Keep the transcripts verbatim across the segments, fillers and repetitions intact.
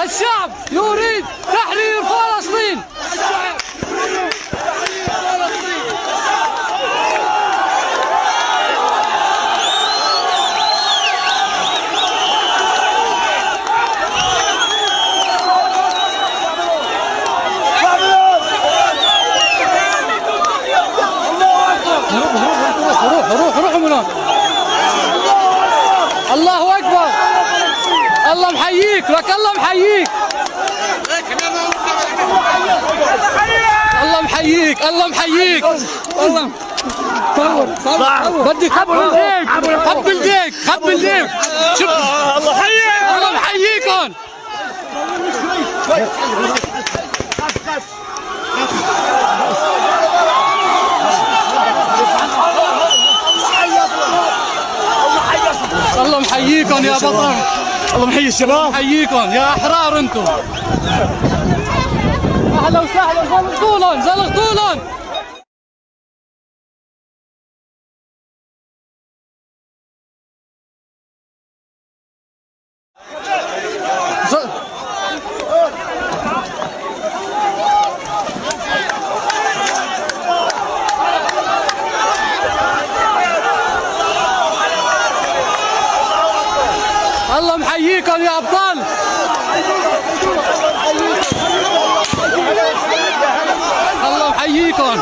الشعب يريد تحرير فلسطين. روح، روح، روح، روح، روح، روح من هون. الله أكبر. الله محييك، لك الله محييك. الله محييك، الله محييك. الله. صور، صور، صور. بدي خبل ديك، خبل ديك، خبل ديك. شوف. الله محييكم. الله محييكم يا بطل. الله محيي الشباب. محييكم يا أحرار انتم. أهلا وسهلا، زلغطولن، زلغطولن. الله محييكم يا أبطال. الله محييكم.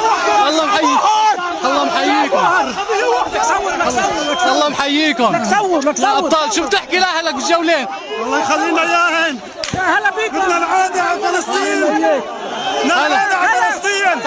الله محييكم. الله محييكم. الله محييكم. يا أبطال، شو بتحكي لأهلك بالجولين؟ الله يخلينا إياهن. يا هلا بيكم. بدنا نعادي على فلسطين. نعادي على فلسطين.